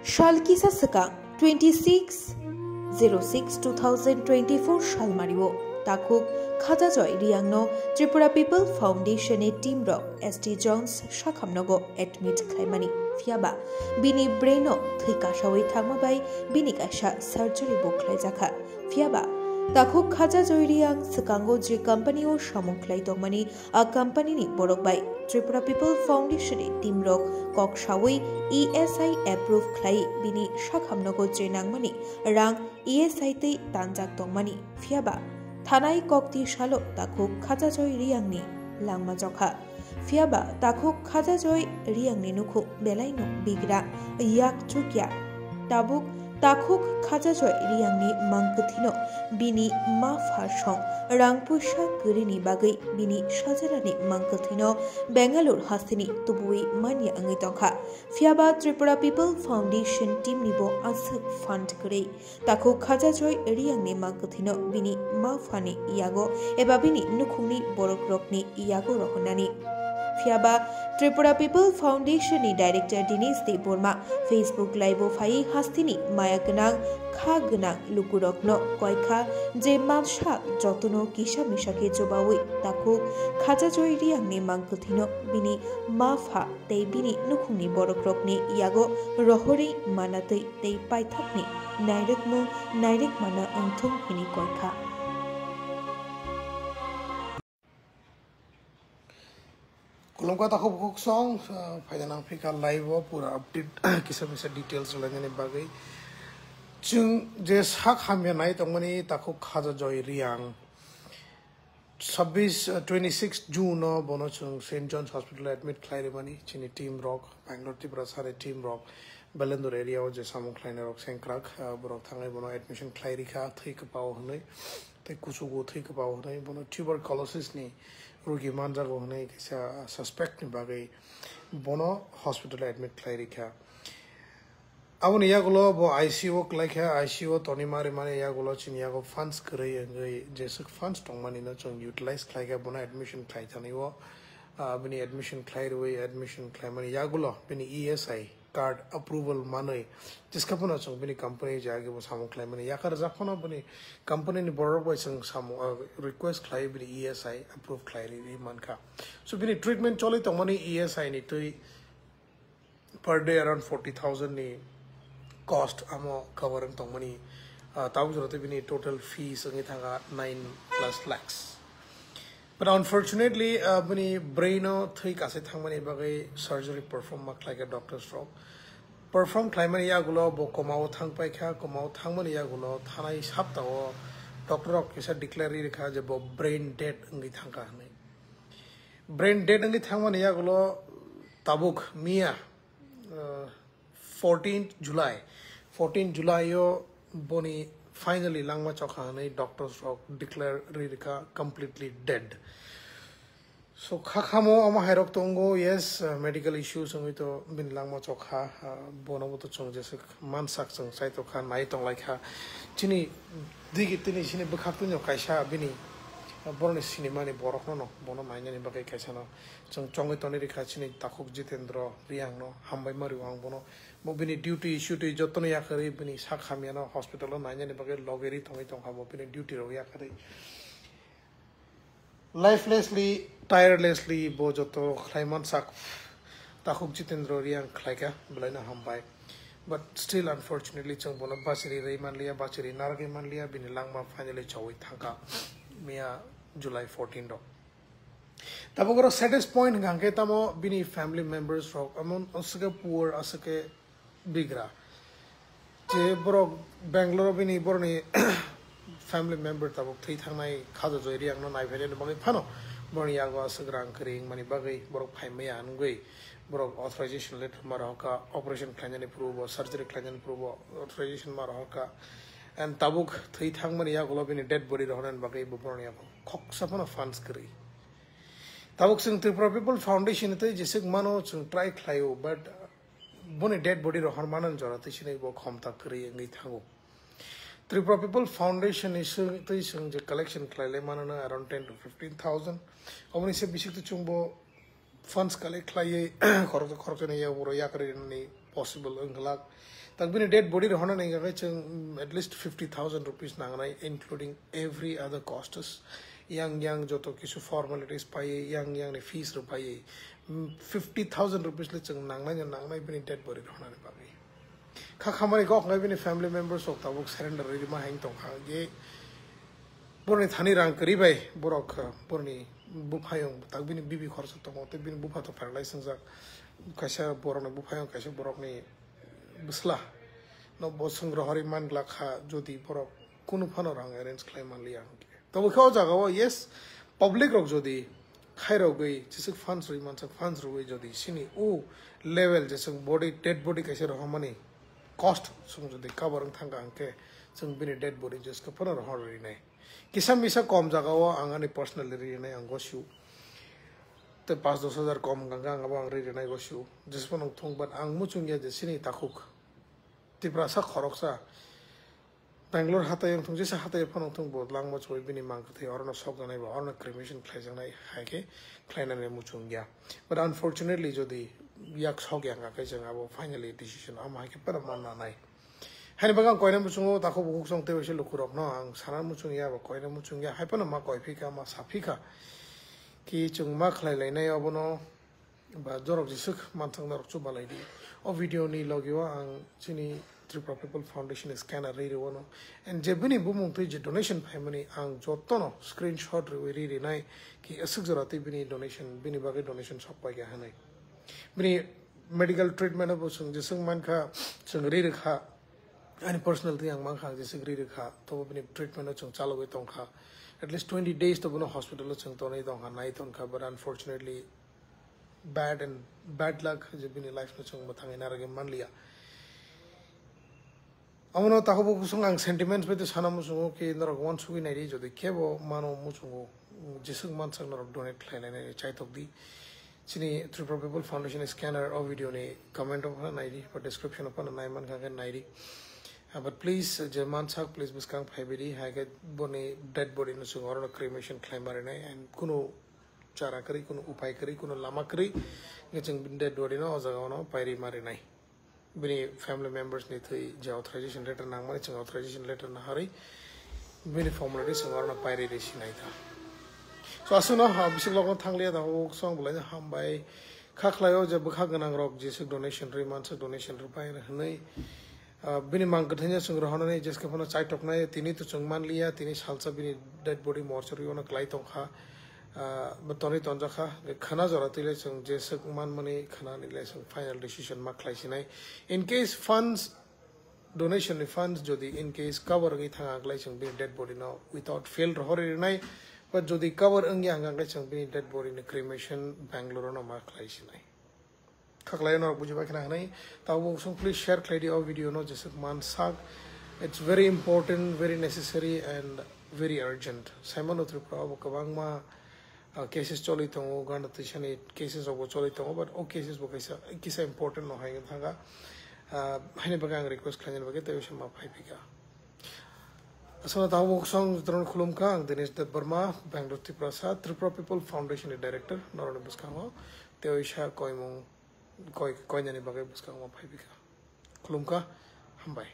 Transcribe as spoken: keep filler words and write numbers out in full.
Sal kisa swkang twenty six zero six two thousand twenty four salmario takhuk Khajajoy Riangno Tripura People Foundation ni team rok S T Jones sakhamnogo admit khlaimani, phiyaba bini brain o thwi kasawi thangma bai bini kaisa surgery bo khlaijakha. Phiyaba takhuk Khajajoy Riang swkango je company o samung khlai tongmani, a company ni borok bai Tripura People Foundation ni team rok kok sawi E S I approve khlai bini sakhamnogo je nangmani rang E S I tei tanjak tongmani, phiyaba thanai kokti salo takhuk Khajajoy Riang ni langma chokha. Phiyaba takhuk Khajajoy Riang ni nukhung belai no bigra, yak chukya. Tabuk takhuk Khajajoy Riang ni mangkwthino bini ma pha song rang puisa kwrwini bagwi bini sajwlani mangkwthino Bangalore hasteni tubui manya wngwi tongkha. Phiyaba Tripura People Foundation team ni bo aswk fund kwrwi. Takhuk Khajajoy Riang ni mangkwthino bini ma phani yago eba bini nukhungni borok rokni yago rohornani. Phiyaba Tripura People Foundation ni director Dinesh Debbarma Facebook live o phai hasteni maya gwnang kha gwnang lukurokno koikha je mansa jotono kisa misa khe chubawi takhuk Khajajoy Riang ni mangkwthino bini ma pha tei bini nukhungni borok rokni yago rohorwi manatwi tei paithakni nairwkmung nairwkmano wngthung hwnwi koikha. Khulumkha takhuk bukhuk song, ah, phaina nang phikha live o pura update kisa misa details rwlainani bagwi. Chwng je sak hamya nai tongmani takhuk Khajajoy Riang. Sabbish, uh, twenty six June no bono chwng Saint John's Hospital admit khlai rimani chini team rok, Bangalore Tripura sari team rok, Belendur area o je samung khlainai rok sengkrak, uh, borok thangai bono admission khlai rikha, thwi kwpao hwnwi, tei kuchugo thwi kwpao hwnwi, bono tuberculosis ni rugi manjago hwnwi kaisa suspect ni bagwi bono hospital admit khlai rikha. Aboni yagulo bo I C U o kwlaikha, I C U o tonwi ma rimani yagulo chini yago funds kwrwi wngwi jeswk funds tongmani no chwng utilize khlaikha, bono admission khlai thani o, ah, bini admission khlai rwi admission khlaimani yagulo bini E S I card approval manwi jiska phano chwng bini company jagwi bo samung khlaimani yakar jak phano bini company ni borok bai chwng samung, ah, request khlai bini E S I approve khlai ri mankha. So bini treatment choli tongmani E S I ni twi per day around forty thousand ni cost amo cover wng tongmani, ah, tabuk jora tei bini total fees wngwi thangkha nine plus lakhs. But unfortunately, ah, bini brain o thwi kasai thangmani bagwi surgery perform ma khlaikha doctors rok. Perform khlaimani yagulo bo coma o thang paikha, coma o thangmani yagulo thanai sapta o doctor rok kisa declare ri rikha je bo brain dead wngwi thangkha hwnwi. Brain dead wngwi thangmani yagulo tabuk miya, uh, fourteenth July, fourteenth July o boni finally langma chokha hwnwi doctors rok declare ri rikha completely dead. So kha khamo omo hairok tongo, yes, uh, medical issues wngwi to bini langma chokha, uh, bono bo to chwng jeswk mansak chwng chai tongkha, nai tonglaikha. Chini digi tini chini bwkhak tini kaisa bini, uh, boroni sinimani borokno no bono nainani bagwi kaisa no chwng chongwi tonwi rikha chini takhuk Jitendra Riang no, hambai ma rio ang bono. Bo bini duty shuty jotono yakarwi bini sak hamya no hospital o nainani bagwi loge ri tongwi tongkha bo bini duty rok yakarwi. Lifelessly, tirelessly bo joto khlaiman sak takhuk Jitendra Riang khlaikha, belaino hambai. But still, unfortunately, chwng bono bachiri rwi manliya, bachiri narwgwi manliya, bini langma finally chowi thangkha miya July fourteen rok. Tabuk oro saddest point hwnkha khe tamo bini family members rok, emon aswk khe poor, aswk khe bigra. Je borok Bangalore bini boroni family member tabuk thwi thangnai Khajajoy Riang no nai phainani bagwi phano boroni yago aswk rang kwrwi wngmani bagwi borok phai maya wngwi borok authorization letter ma rohorkha, operation khlainani phurubo, surgery khlainani phurubo authorization ma rohorkha. And tabuk thwi thangmani yagulo bini dead body rohornani bagwi bo boroni yago khoksa phano funds kwrwi. Tabuk chwng Tripura People Foundation ni twi jeswk mano chwng try khlaio, but boni dead body rohor mano jora twi sini bo khomta kwrwi wngwi thango. Tripura People Foundation ni sw-, twi chwng je collection khlai lai mano no around ten to fifteen thousand. Oboni se bisik twi chwng bo funds collect khlaiwi khoroksa khoroksa ni yago yakarwi rwnani possible wng glak. Tak bini dead body rok hwnna ni hwnkhe chwng, mm, at least fifty thousand rupees nangnai, including every other costs. Yang yang joto kisu formalities paiwi, yang yang ni fees rok paiwi, mm, fifty thousand rupees le chwng nangnai no nangnai bini dead body rok hwnna ni bagwi. Kha khamani kok ngai bini family members rok tabuk surrender rwi ma hain tongkha je borokni thani rang kwrwi bai borok, uh, borokni buphayung tak bini bibi khoroksa tongo tei bini bupha to paralyze wngjak. Kaisa borokni buphayung, kaisa borokni bwsla no bo chwng rohorwi man glak kha, jodi borok kunu phano rang arrange khlai man liya hwnkhe. Tamo khe o jaga o, yes, public rok jodi khairogwi jisuk funds rwi mansak, funds rwi jodi sini o level je chwng body, dead body kaisa rohormani cost chwng jodi cover wng thangkha hwnkhe chwng bini dead body jeske phano rohor rinai. Kisa misa kom jaga o ang ani personally rinai ang gosio. Tei pash dos hajar kom hwnkha hwnkhe ang abo ang ri rinai gosio. Jesphano thung, but ang muchung ya je sini takhuk Tiprasa khoroksa Bangalore hatai wng thung, jesa hatai phano wng thung, bo langma chwbai bini mang kwthwi orono sokjaknai ba orono cremation khlaijaknai hai khe khlainani muchung ya. But unfortunately, jodi yak sok ya wngkha khe chwng abo finally decision amo hai khe phano manna nai. Haini bagwi ang koina muchungo takhuk bukhuk song tei waisa lukurokno ang sana muchung ya ba koina muchung ya hai phano ma koi phika, ma sa phika. Ki chwng ma khlai lainai obono ba jorok jesuk manthang norok chuba lai di. O video ni logi o ang chini Tripura People Foundation scanner ri rwano. And je bini bumung twi je donation phaimani ang jotono screenshot rwi ri rinai ki aswk jora twi bini donation, bini bagwi donation sok pai kha hwnwi. Bini medical treatment bo chwng jesuk mankha, chwng ri rwkha. Ani personal twi ang mankha, ang jesuk ri rwkha. Tobo bini treatment o chwng chalogwi tongkha. At least twenty days to bono hospital o chwng tonwi tongkha, nai tongkha. But unfortunately, bad and bad luck je bini life no chwng mwthangwi narwgwi manliya. Omono takhuk bukhuk song ang sentiments bai twi sana muchungo ki norok uansugwi naidi, jodi kebo mano muchungo, jesuk mansak norok donate khlai lainai chaitok di. Chini Tripura People Foundation scanner o video ni comment o phano naidi ba description o phano nai mankha khe naidi. Ah, but please, je mansak, please bwskang phaibaidi, hai khe boni dead body no chwng orono cremation khlai marinai and kunu chara kwrwi, kunu upai kwrwi, kunu lama kwrwi, hwnkhe chwng bini dead body no o jaga ono pairi marinai. Bini family members ni thwi je authorization letter nangmani, chwng authorization letter naharwi bini formality chwng orono pairi rwi sinai ta. So, aswkno, ha, bisik lokno thangliya da, o song bwlaino hambai. Kha khlaio je bwkha gwnang rok jesuk donation rwi, mansuk donation rwbai hwnwi, ah, bini mang kwthwino chwng rohornani jeske phano chaitoknai, tini to chwng manliya, tini salsa bini dead body mortuary ono klai tongkha. Ah, bo tonwi tonjakha, khwna jora twi le chwng jesuk manmani khwnani le chwng final decision ma khlai sinai. In case funds, donation ni funds jodi in case cover wngwi thang ang khlai chwng bini dead body no without fail rohorwi rinai, but jodi cover wngya hwnkha khe chwng bini dead body ni cremation Bangalore no ma khlai sinai. Kha khlai norok bujibai khna hwnwi. Tabuk song please share khlai di o video no jesuk mansak. It's very important, very necessary and very urgent. Saimano Tripura o bo kwbangma, ah, cases choli tongo, gana twisani cases rok bo choli tongo, but o cases bo kaisa kisa important no hai thanga. Ah, haini bagwi ang request khlainani bagwi tei ma phai phika. Aswkno tabuk song jotono khulumkha, ang Dinesh Debbarma, Bangalore, Tiprasa, Tripura People Foundation ni director, norokni bwskango tei oisa koimung koi-, koinani bagwi bwskango phai phika. Khulumkha, hambai.